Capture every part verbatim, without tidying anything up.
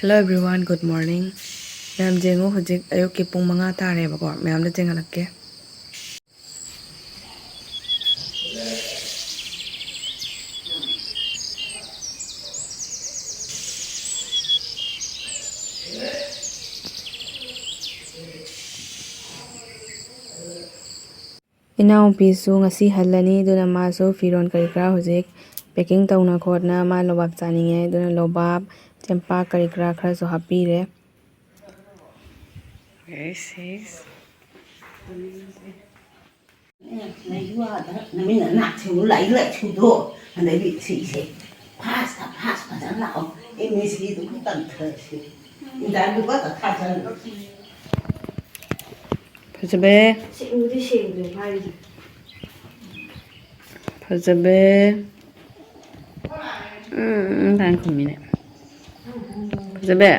Hello everyone, good morning. ꯃꯌꯥꯝ ꯌꯦꯡꯉꯨ, ꯍꯧꯖꯤꯛ ꯑꯌꯨꯛꯀꯤ ꯄꯨꯡ ꯃꯉꯥ ꯇꯥꯔꯦꯕꯀꯣ꯫ ꯃꯌꯥꯝꯗ ꯆꯦꯡꯍꯜꯂꯛꯀꯦ꯫ ꯏꯅꯥꯎꯄꯤꯁꯨ ꯉꯁꯤ ꯍꯜꯂꯅꯤ, ꯑꯗꯨꯅ ꯃꯥꯁꯨ ꯐꯤꯔꯣꯜ ꯀꯔꯤ ꯀꯔꯥ ꯍꯧꯖꯤꯛ packing ꯇꯧꯅ ꯈꯣꯠꯅ, ꯃꯥ ꯂꯣꯕꯥꯞ ꯆꯥꯅꯤꯡꯉꯦ, ꯑꯗꯨꯅ ꯂꯣꯕꯥꯞ, ꯆꯦꯡꯄꯥꯛ ꯀꯔꯤ ꯀꯔꯥ ꯈꯔꯁꯨ ꯍꯥꯞꯄꯤꯔꯦ꯫ Very safe. ꯅꯌꯨ ꯑꯥꯗ ꯅꯃꯤꯠ ꯅꯅꯥꯛ ꯁꯤꯡꯗꯨ ꯂꯥꯏꯔꯤꯛ ꯂꯥꯏꯁꯨꯗꯣ, ꯑꯗꯩꯗꯤ ꯁꯤꯁꯦ ꯐꯥꯁꯇ ꯐꯥꯁ ꯐꯖꯅ ꯂꯥꯛꯑꯣ꯫ ꯑꯦꯝ ꯑꯦꯁ ꯁꯤꯗꯨ ꯇꯝꯊꯔꯁꯤ꯫ ꯏꯟꯗꯤꯌꯥꯗꯨꯒ ꯊꯥꯖꯜꯂꯣ꯫ ꯐꯖꯕꯦ꯫ ꯁꯦꯡꯕꯨꯗꯤ ꯁꯦꯡꯗ꯭ꯔꯦ ꯃꯥꯒꯤꯗꯤ꯫ ꯐꯖꯕꯦ꯫ ꯎꯝ, ꯎꯝ, ꯀꯥꯏꯅ ꯈꯨꯝꯃꯤꯅꯦ꯫ ꯐꯖꯕꯦ꯫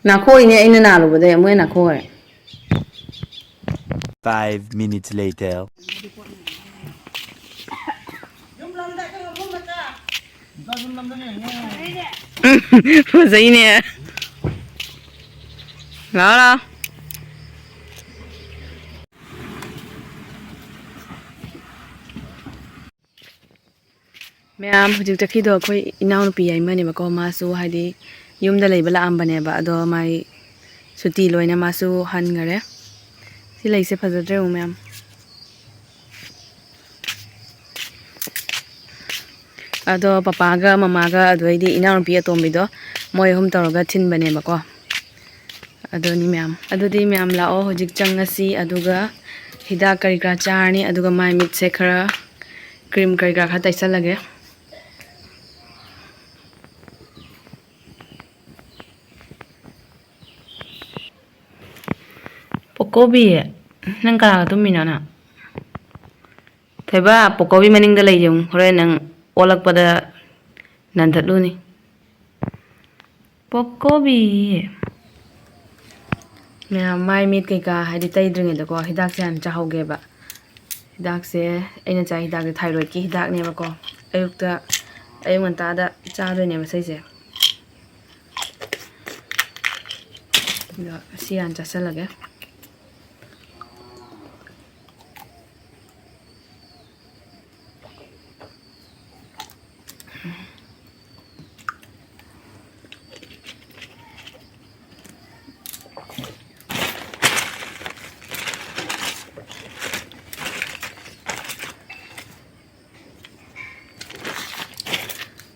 ꯅꯥꯈꯣꯛꯏꯅꯦ ꯑꯩꯅ ꯅꯥꯜꯂꯨꯕꯗꯩ, ꯑꯃꯨꯛ ꯍꯦꯟꯅ ꯅꯥꯈꯣꯛꯈ꯭ꯔꯦ꯫ Five minutes later. ꯐꯖꯩꯅꯦ꯫ ꯂꯥꯛꯑꯣ, ꯂꯥꯛꯑꯣ꯫ ꯃꯌꯥꯝ, ꯍꯧꯖꯤꯛ ꯆꯠꯈꯤꯗꯣ ꯑꯩꯈꯣꯏ ꯏꯅꯥꯎꯅꯨꯄꯤ ꯌꯥꯏꯃꯅꯦꯕꯀꯣ꯫ ꯃꯥꯁꯨ ꯍꯥꯏꯗꯤ ꯌꯨꯝꯗ ꯂꯩꯕ ꯂꯥꯛꯑꯝꯕꯅꯦꯕ, ꯑꯗꯣ ꯃꯥꯏ ꯁꯨꯇꯤ ꯂꯣꯏꯅ ꯃꯥꯁꯨ ꯍꯟꯈꯔꯦ꯫ ꯁꯤ ꯂꯩꯁꯦ ꯐꯖꯗ꯭ꯔꯦ ꯌꯦꯡꯉꯨ ꯃꯌꯥꯝ꯫ ꯑꯗꯣ ꯄꯄꯥꯒ ꯃꯃꯥꯒ ꯑꯗꯨꯗꯩꯗꯤ ꯏꯅꯥꯎꯅꯨꯄꯤ ꯑꯇꯣꯝꯕꯤꯗꯣ, ꯃꯣꯏ ꯑꯍꯨꯝ ꯇꯧꯔꯒ ꯊꯤꯟꯕꯅꯦꯕꯀꯣ꯫ ꯑꯗꯨꯅꯤ ꯃꯌꯥꯝ꯫ ꯑꯗꯨꯗꯤ ꯃꯌꯥꯝ ꯂꯥꯛꯑꯣ, ꯍꯧꯖꯤꯛ ꯆꯪꯉꯁꯤ, ꯑꯗꯨꯒ ꯍꯤꯗꯥꯛ ꯀꯔꯤ ꯀꯔꯥ ꯆꯥꯔꯅꯤ, ꯑꯗꯨꯒ ꯃꯥꯏ ꯃꯤꯠꯁꯦ ꯈꯔ cream ꯀꯔꯤ ꯀꯔꯥ ꯈꯔ ꯇꯩꯁꯜꯂꯒꯦ꯫ ꯄꯣꯀꯣꯕꯤ, ꯅꯪ ꯀꯅꯥꯒ ꯇꯨꯝꯃꯤꯅꯣ ꯅꯪ? ꯊꯣꯏꯕ, ꯄꯣꯀꯣꯕꯤ ꯃꯅꯤꯡꯗ ꯂꯩ ꯌꯦꯡꯉꯨ, ꯍꯣꯔꯦꯟ ꯅꯪ ꯑꯣꯜꯂꯛꯄꯗ ꯅꯟꯊꯠꯂꯨꯅꯤ꯫ ꯄꯣꯀꯣꯕꯤ꯫ ꯃꯌꯥꯝ ꯃꯥꯏ ꯃꯤꯠ ꯀꯩꯀꯥ ꯍꯥꯏꯗꯤ ꯇꯩꯗ꯭ꯔꯤꯉꯩꯗꯀꯣ ꯍꯤꯗꯥꯛꯁꯦ ꯍꯥꯟꯅ ꯆꯥꯍꯧꯒꯦꯕ꯫ ꯍꯤꯗꯥꯛꯁꯦ, ꯑꯩꯅ ꯆꯥꯏ ꯍꯤꯗꯥꯛꯁꯦ thyroidꯀꯤ ꯍꯤꯗꯥꯛꯅꯦꯕꯀꯣ꯫ ꯑꯌꯨꯛꯇ, ꯑꯌꯨꯛ ꯉꯟꯇꯥꯗ ꯆꯥꯗꯣꯏꯅꯦꯕ ꯁꯤꯁꯦ꯫ ꯑꯗꯣ ꯁꯤ ꯍꯥꯟꯅ ꯆꯥꯁꯤꯜꯂꯒꯦ꯫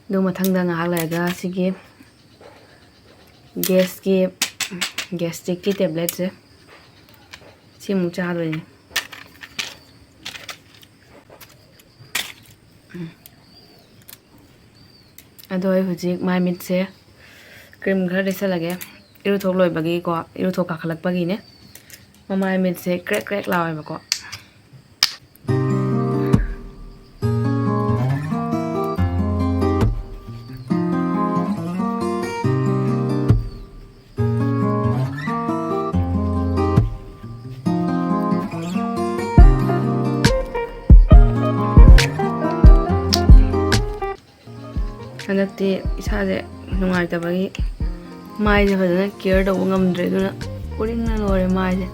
ꯑꯗꯨ ꯃꯊꯪꯗ ꯉꯥꯏꯍꯥꯛ ꯂꯩꯔꯒ ꯁꯤꯒꯤ ꯒꯦꯁꯀꯤ, ꯒꯦꯁꯇ꯭ꯔꯤꯛꯀꯤ ꯇꯦꯕ꯭ꯂꯦꯠꯁꯦ ꯁꯤꯃꯨꯛ ꯆꯥꯗꯣꯏꯅꯦ꯫ ꯎꯝ꯫ ꯑꯗꯣ ꯑꯩ ꯍꯧꯖꯤꯛ ꯃꯥꯏ ꯃꯤꯠꯁꯦ ꯀ꯭ꯔꯤꯝ ꯈꯔ ꯇꯩꯁꯜꯂꯒꯦ꯫ ꯏꯔꯨꯊꯣꯛ ꯂꯣꯏꯕꯒꯤꯀꯣ, ꯏꯔꯨꯊꯣꯛ ꯀꯥꯈꯠꯂꯛꯄꯒꯤꯅꯦ꯫ ꯃꯃꯥꯏ ꯃꯤꯠꯁꯦ ꯀ꯭ꯔꯦꯛ ꯀ꯭ꯔꯦꯛ ꯂꯥꯎꯋꯦꯕꯀꯣ꯫ ꯍꯟꯗꯛꯇꯤ ꯏꯁꯥꯁꯦ ꯅꯨꯡꯉꯥꯏꯇꯕꯒꯤ ꯃꯥꯏꯁꯦ ꯐꯖꯅ ꯀꯤꯌꯔ ꯇꯧꯕ ꯉꯝꯗ꯭ꯔꯦ, ꯑꯗꯨꯅ ꯎꯔꯤꯡꯅ ꯂꯣꯏꯔꯦ ꯃꯥꯏꯁꯦ꯫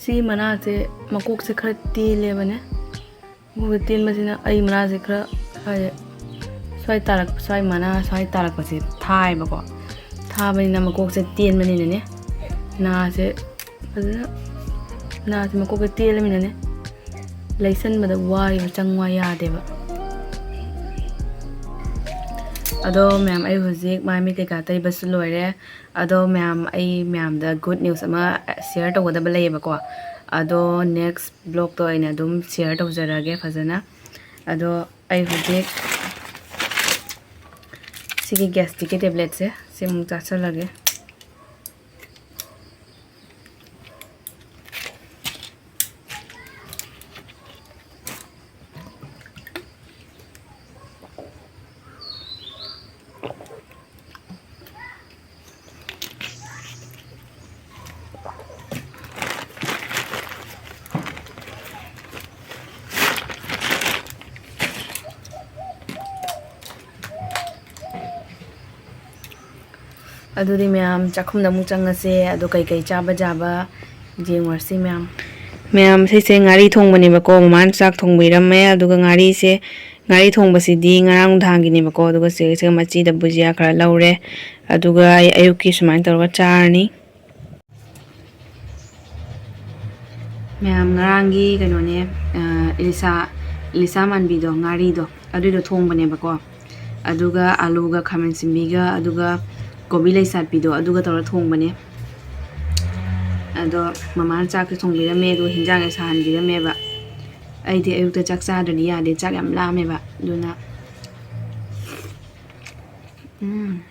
ꯁꯤꯒꯤ ꯃꯅꯥꯁꯦ ꯃꯀꯣꯛꯁꯦ ꯈꯔ ꯇꯦꯜꯂꯦꯕꯅꯦ꯫ ꯃꯀꯣꯛꯁꯦ ꯇꯦꯟꯕꯁꯤꯅ ꯑꯩ ꯃꯅꯥꯁꯦ ꯈꯔ ꯁ꯭ꯋꯥꯏꯗ, ꯁ꯭ꯋꯥꯏ ꯇꯥꯔꯛ-, ꯁ꯭ꯋꯥꯏ ꯃꯅꯥ ꯁ꯭ꯋꯥꯏ ꯇꯥꯔꯛꯄꯁꯦ ꯊꯥꯏꯕꯀꯣ꯫ ꯊꯥꯕꯅꯤꯅ ꯃꯀꯣꯛꯁꯦ ꯇꯦꯟꯕꯅꯤꯅꯅꯦ, ꯅꯥꯁꯦ ꯐꯖꯅ, ꯅꯥꯁꯦ ꯃꯀꯣꯛꯁꯦ ꯇꯦꯜꯂꯃꯤꯅꯅꯦ, ꯂꯩꯁꯟꯕꯗ ꯋꯥꯏꯕ, ꯆꯪꯉꯨ ꯌꯥꯗꯦꯕ꯫ ꯑꯗꯣ ꯃꯌꯥꯝ, ꯑꯩ ꯍꯧꯖꯤꯛ ꯃꯥꯏ ꯃꯤꯠ ꯀꯩꯀꯥ ꯇꯩꯕꯁꯨ ꯂꯣꯏꯔꯦ꯫ ꯑꯗꯣ ꯃꯌꯥꯝ, ꯑꯩ ꯃꯌꯥꯝꯗ good news ꯑꯃ share ꯇꯧꯒꯗꯕ ꯂꯩꯌꯦꯕꯀꯣ꯫ ꯑꯗꯣ next vlogꯇ ꯑꯣꯏꯅ ꯑꯗꯨꯝ share ꯇꯧꯖꯔꯛꯑꯒꯦ ꯐꯖꯅ꯫ ꯑꯗꯣ ꯑꯩ ꯍꯧꯖꯤꯛ ꯁꯤꯒꯤ gastricꯀꯤ tabletꯁꯦ ꯁꯤ ꯑꯃꯨꯛ ꯆꯥꯁꯤꯜꯂꯒꯦ꯫ ꯑꯗꯨꯗꯤ ꯃꯌꯥꯝ ꯆꯥꯛꯈꯨꯝꯗ ꯑꯃꯨꯛ ꯆꯪꯉꯁꯦ꯫ ꯑꯗꯣ ꯀꯩꯀꯩ ꯆꯥꯕ ꯌꯥꯕ ꯌꯦꯡꯉꯨꯔꯁꯤ ꯃꯌꯥꯝ꯫ ꯃꯌꯥꯝ, ꯁꯤꯁꯦ ꯉꯥꯔꯤ ꯊꯣꯡꯕꯅꯦꯕꯀꯣ꯫ ꯃꯃꯥꯅ ꯆꯥꯛ ꯊꯣꯡꯕꯤꯔꯝꯃꯦ꯫ ꯑꯗꯨꯒ ꯉꯥꯔꯤꯁꯦ, ꯉꯥꯔꯤ ꯊꯣꯡꯕꯁꯤꯗꯤ ꯉꯔꯥꯡ ꯅꯨꯡꯗꯥꯡꯒꯤꯅꯦꯕꯀꯣ꯫ ꯑꯗꯨꯒ ꯁꯤꯁꯦ ꯃꯆꯤꯗ ꯕꯨꯖꯤꯌꯥ ꯈꯔ ꯂꯧꯔꯦ꯫ ꯑꯗꯨꯒ ꯑꯩ ꯑꯌꯨꯛꯀꯤ ꯁꯨꯃꯥꯏꯅ ꯇꯧꯔꯒ ꯆꯥꯔꯅꯤ꯫ ꯃꯌꯥꯝ, ꯉꯔꯥꯡꯒꯤ ꯀꯩꯅꯣꯅꯦ, ꯑ, ꯏꯂꯤꯁꯥ, ꯏꯂꯤꯁꯥ ꯃꯥꯟꯕꯤꯗꯣ, ꯉꯥꯔꯤꯗꯣ, ꯑꯗꯨꯏꯗꯣ ꯊꯣꯡꯕꯅꯦꯕꯀꯣ꯫ ꯑꯗꯨꯒ ꯑꯂꯨꯒ ꯈꯥꯃꯦꯟ ꯁꯤꯟꯕꯤꯒ ꯑꯗꯨꯒ ꯀꯣꯕꯤ ꯂꯩ ꯆꯥꯠꯄꯤꯗꯣ, ꯑꯗꯨꯒ ꯇꯧꯔ ꯊꯣꯡꯕꯅꯦ꯫ ꯑꯗꯣ ꯃꯃꯥꯅ ꯆꯥꯛꯁꯦ ꯊꯣꯡꯕꯤꯔꯝꯃꯦ, ꯑꯗꯨꯒ ꯍꯤꯟꯖꯥꯡꯁꯦ ꯁꯥꯍꯟꯕꯤꯔꯝꯃꯦꯕ꯫ ꯑꯩꯗꯤ ꯑꯌꯨꯛꯇ ꯆꯥꯛ ꯆꯥꯗ꯭ꯔꯗꯤ ꯌꯥꯗꯦ, ꯆꯥꯛ ꯌꯥꯝ ꯂꯥꯝꯃꯦꯕ꯫ ꯑꯗꯨꯅ, ꯎꯝ꯫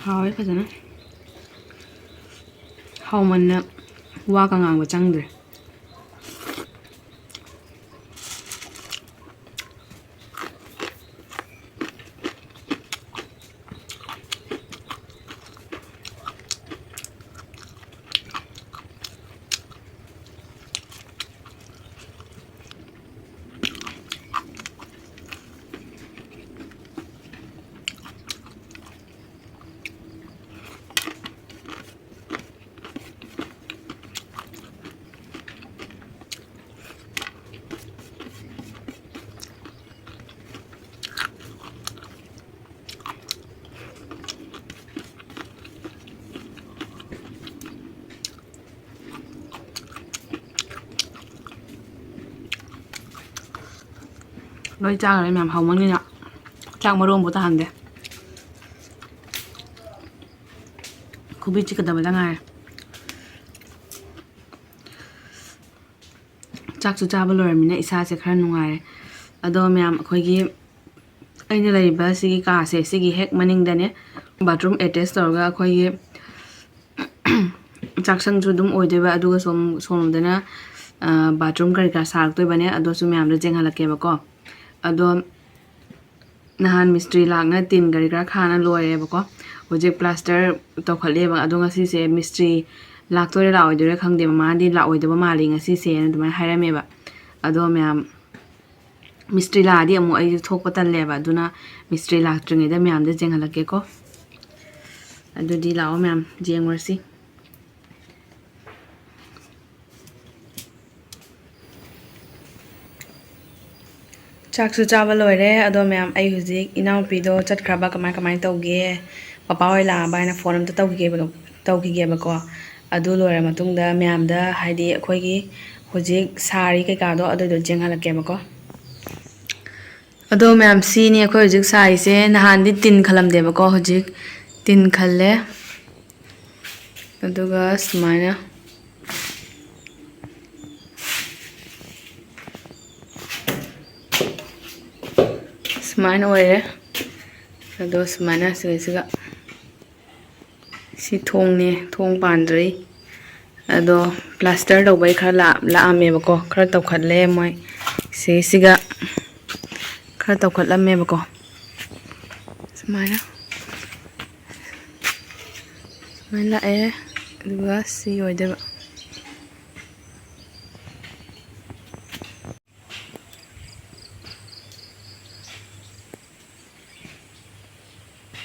ꯍꯥꯎꯋꯦ ꯐꯖꯅ꯫ ꯍꯥꯎꯃꯟꯅ ꯋꯥꯒ ꯉꯥꯡꯕ ꯆꯪꯗ꯭ꯔꯦ꯫ ꯂꯣꯏ ꯆꯥꯈ꯭ꯔꯦ ꯃꯌꯥꯝ, ꯍꯥꯎꯃꯟꯒꯤꯅ ꯆꯥꯛ ꯃꯔꯨ ꯑꯃꯐꯥꯎ ꯇꯥꯍꯟꯗꯦ꯫ ꯈꯨꯕꯤ ꯆꯤꯛꯀꯗꯕꯗ ꯉꯥꯏꯔꯦ꯫ ꯆꯥꯛꯁꯨ ꯆꯥꯕ ꯂꯣꯏꯔꯃꯤꯅ ꯏꯁꯥꯁꯦ ꯈꯔ ꯅꯨꯡꯉꯥꯏꯔꯦ꯫ ꯑꯗꯣ ꯃꯌꯥꯝ, ꯑꯩꯈꯣꯏꯒꯤ, ꯑꯩꯅ ꯂꯩꯔꯤꯕ ꯁꯤꯒꯤ ꯀꯥꯁꯦ, ꯁꯤꯒꯤ ꯍꯦꯛ ꯃꯅꯤꯡꯗꯅꯦ bathroom attach ꯇꯧꯔꯒ ꯑꯩꯈꯣꯏꯒꯤ ꯆꯥꯛꯁꯪꯁꯨ ꯑꯗꯨꯝ ꯑꯣꯏꯗꯣꯏꯕ, ꯑꯗꯨꯒ ꯁꯣꯝ ꯁꯣꯝꯗꯅ ꯕꯥꯠꯔꯨꯝ ꯀꯔꯤ ꯀꯔꯥ ꯁꯥꯔꯛꯇꯣꯏꯕꯅꯦ꯫ ꯑꯗꯨꯁꯨ ꯃꯌꯥꯝꯗꯣ ꯌꯦꯡꯍꯜꯂꯛꯀꯦꯕꯀꯣ꯫ ꯑꯗꯣ ꯅꯍꯥꯟ ꯃꯤꯁꯇ꯭ꯔꯤ ꯂꯥꯛꯅ ꯇꯤꯟ ꯀꯔꯤ ꯀꯔꯥ ꯈꯥꯅ ꯂꯣꯏꯔꯦꯕꯀꯣ꯫ ꯍꯧꯖꯤꯛ ꯄ꯭ꯂꯥꯁꯇꯔ ꯇꯧꯈꯠꯂꯦꯕ꯫ ꯑꯗꯣ ꯉꯁꯤꯁꯦ ꯃꯤꯁꯇ꯭ꯔꯤ ꯂꯥꯛꯇꯣꯏꯔꯥ ꯂꯥꯛꯑꯣꯏꯗꯣꯏꯔꯥ ꯈꯪꯗꯦ, ꯃꯃꯥꯗꯤ ꯂꯥꯛꯑꯣꯏꯗꯕ ꯃꯥꯜꯂꯤ ꯉꯁꯤꯁꯦꯅ ꯑꯗꯨꯃꯥꯏꯅ ꯍꯥꯏꯔꯝꯃꯦꯕ꯫ ꯑꯗꯣ ꯃꯌꯥꯝ, ꯃꯤꯁꯇ꯭ꯔꯤ ꯂꯥꯛꯑꯗꯤ ꯑꯃꯨꯛ ꯑꯩꯁꯨ ꯊꯣꯛꯄ ꯇꯜꯂꯦꯕ꯫ ꯑꯗꯨꯅ ꯃꯤꯁꯇ꯭ꯔꯤ ꯂꯥꯛꯇ꯭ꯔꯤꯉꯩꯗ ꯃꯌꯥꯝꯗ ꯌꯦꯡꯍꯜꯂꯛꯀꯦꯀꯣ꯫ ꯑꯗꯨꯗꯤ ꯂꯥꯛꯑꯣ ꯃꯌꯥꯝ, ꯌꯦꯡꯉꯨꯔꯁꯤ꯫ ꯆꯥꯛꯁꯨ ꯆꯥꯕ ꯂꯣꯏꯔꯦ꯫ ꯑꯗꯣ ꯃꯌꯥꯝ, ꯑꯩ ꯍꯧꯖꯤꯛ ꯏꯅꯥꯎꯄꯤꯗꯣ ꯆꯠꯈ꯭ꯔꯕ, ꯀꯃꯥꯏ ꯀꯃꯥꯏꯅ ꯇꯧꯒꯦ, ꯄꯄꯥ ꯍꯣꯏ ꯂꯥꯛꯑꯕ ꯍꯥꯏꯅ ꯐꯣꯟ ꯑꯝꯇ ꯇꯧꯈꯤꯒꯦꯕ, ꯇꯧꯈꯤꯒꯦꯕꯀꯣ꯫ ꯑꯗꯨ ꯂꯣꯏꯔ ꯃꯇꯨꯡꯗ ꯃꯌꯥꯝꯗ, ꯍꯥꯏꯗꯤ, ꯑꯩꯈꯣꯏꯒꯤ ꯍꯧꯖꯤꯛ ꯁꯥꯔꯤ ꯀꯩꯀꯥꯗꯣ ꯑꯗꯨꯗꯣ ꯌꯦꯡꯍꯜꯂꯛꯀꯦꯕꯀꯣ꯫ ꯑꯗꯣ ꯃꯌꯥꯝ, ꯁꯤꯅꯤ ꯑꯩꯈꯣꯏ ꯍꯧꯖꯤꯛ ꯁꯥꯔꯤꯁꯦ꯫ ꯅꯍꯥꯟꯗꯤ ꯇꯤꯟ ꯈꯜꯂꯝꯗꯦꯕꯀꯣ, ꯍꯧꯖꯤꯛ ꯇꯤꯟ ꯈꯜꯂꯦ꯫ ꯑꯗꯨꯒ ꯁꯨꯃꯥꯏꯅ, ꯁꯨꯃꯥꯏꯅ ꯑꯣꯏꯔꯦ꯫ ꯑꯗꯣ ꯁꯨꯃꯥꯏꯅ ꯁꯤꯒ, ꯁꯤꯒ ꯁꯤ ꯊꯣꯡꯅꯦ, ꯊꯣꯡ ꯄꯥꯟꯗ꯭ꯔꯤ꯫ ꯑꯗꯣ ꯄ꯭ꯂꯥꯁꯇꯔ ꯇꯧꯕꯩ ꯈꯔ ꯂꯥꯛ-, ꯂꯥꯛꯑꯝꯃꯦꯕꯀꯣ, ꯈꯔ ꯇꯧꯈꯠꯂꯦ ꯃꯣꯏ꯫ ꯁꯤꯁꯤꯒ ꯈꯔ ꯇꯧꯈꯠꯂꯝꯃꯦꯕꯀꯣ꯫ ꯁꯨꯃꯥꯏꯅ, ꯁꯨꯃꯥꯏꯅ ꯂꯥꯛꯑꯦ꯫ ꯑꯗꯨꯒ ꯁꯤ ꯑꯣꯏꯗꯣꯏꯕ꯫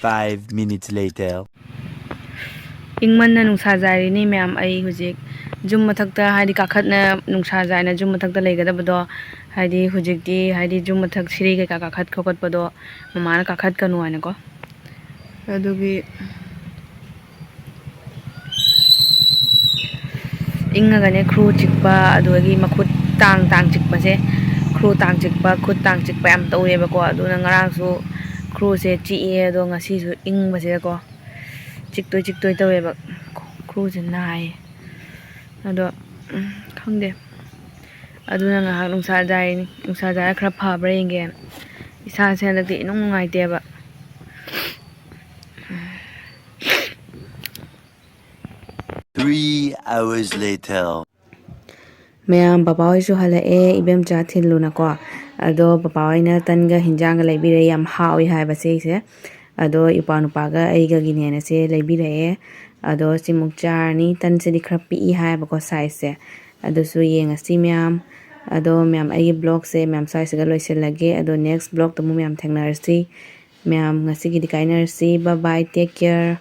Five minutes later. ꯏꯪꯃꯟꯅ ꯅꯨꯡꯁꯥ ꯌꯥꯏꯔꯤꯅꯤ ꯃꯌꯥꯝ꯫ ꯑꯩ ꯍꯧꯖꯤꯛ ꯌꯨꯝ ꯃꯊꯛꯇ, ꯍꯥꯏꯗꯤ ꯀꯥꯈꯠꯅ ꯅꯨꯡꯁꯥ ꯌꯥꯏꯅ ꯌꯨꯝ ꯃꯊꯛꯇ ꯂꯩꯒꯗꯕꯗꯣ, ꯍꯥꯏꯗꯤ ꯍꯧꯖꯤꯛꯇꯤ, ꯍꯥꯏꯗꯤ ꯌꯨꯝ ꯃꯊꯛ ꯁꯤꯔꯤ ꯀꯩꯀꯥ ꯀꯥꯈꯠ ꯈꯣꯀꯠꯄꯗꯣ ꯃꯃꯥꯅ ꯀꯥꯈꯠꯀꯅꯨ ꯍꯥꯏꯅꯀꯣ꯫ ꯑꯗꯨꯒꯤ ꯏꯪꯉꯒꯅꯦ ꯈꯨꯔꯨ ꯆꯤꯛꯄ, ꯑꯗꯨꯗꯒꯤ ꯃꯈꯨꯠ ꯇꯥꯡ ꯇꯥꯡ ꯆꯤꯛꯄꯁꯦ, ꯈꯨꯔꯨ ꯇꯥꯡ ꯆꯤꯛꯄ, ꯈꯨꯠ ꯇꯥꯡ ꯆꯤꯛꯄ ꯌꯥꯝ ꯇꯧꯋꯦꯕꯀꯣ꯫ ꯑꯗꯨꯅ ꯉꯔꯥꯡꯁꯨ ꯈꯨꯔꯨꯁꯦ ꯆꯤꯛꯑꯦ, ꯑꯗꯣ ꯉꯁꯤꯁꯨ ꯏꯪꯕꯁꯤꯗꯀꯣ ꯆꯤꯛꯇꯣꯏ ꯆꯤꯛꯇꯣꯏ ꯇꯧꯋꯦꯕ, ꯈꯨꯔꯨꯁꯦ ꯅꯥꯏꯌꯦ꯫ ꯑꯗꯣ, ꯎꯝ, ꯈꯪꯗꯦ꯫ ꯑꯗꯨꯅ ꯉꯥꯏꯍꯥꯛ ꯅꯨꯡꯁꯥ ꯌꯥꯏꯔꯤꯅꯤ꯫ ꯅꯨꯡꯁꯥ ꯌꯥꯏꯔ ꯈꯔ ꯐꯕ꯭ꯔꯥ ꯌꯦꯡꯒꯦꯅ꯫ ꯏꯁꯥꯁꯦ ꯍꯟꯗꯛꯇꯤ ꯏꯅꯨꯡ ꯅꯨꯡꯉꯥꯏꯇꯦꯕ꯫ hours later. ꯃꯌꯥꯝ, ꯄꯄꯥ ꯍꯣꯏꯁꯨ ꯍꯜꯂꯛꯑꯦ ꯏꯕꯦꯝꯆꯥ ꯊꯤꯜꯂꯨꯅꯀꯣ꯫ ꯑꯗꯣ ꯄꯄꯥ ꯍꯣꯏꯅ ꯇꯟꯒ ꯍꯤꯟꯖꯥꯡꯒ ꯂꯩꯕꯤꯔꯦ, ꯌꯥꯝ ꯍꯥꯎꯏ ꯍꯥꯏꯕ ꯁꯤꯁꯦ꯫ ꯑꯗꯣ ꯏꯄꯥ ꯅꯨꯄꯥꯒ ꯑꯩꯒꯒꯤꯅꯦꯅ ꯁꯦ ꯂꯩꯕꯤꯔꯛꯑꯦ꯫ ꯑꯗꯣ ꯁꯤꯃꯨꯛ ꯆꯥꯔꯅꯤ꯫ ꯇꯟꯁꯤꯗꯤ ꯈꯔ ꯄꯤꯛꯏ ꯍꯥꯏꯕꯀꯣ ꯁꯥꯏꯖꯁꯦ꯫ ꯑꯗꯨꯁꯨ ꯌꯦꯡꯉꯁꯤ ꯃꯌꯥꯝ꯫ ꯑꯗꯣ ꯃꯌꯥꯝ, ꯑꯩꯒꯤ ꯕ꯭ꯂꯣꯒꯁꯦ ꯃꯌꯥꯝ ꯁ꯭ꯋꯥꯏꯁꯤꯒ ꯂꯣꯏꯁꯤꯜꯂꯒꯦ꯫ ꯑꯗꯣ ꯅꯦꯛꯁ ꯕ꯭ꯂꯣꯒꯇ ꯑꯃꯨꯛ ꯃꯌꯥꯝ ꯊꯦꯡꯅꯔꯁꯤ꯫ ꯃꯌꯥꯝ, ꯉꯁꯤꯒꯤꯗꯤ ꯀꯥꯏꯅꯔꯁꯤ꯫ Bye bye, take care꯫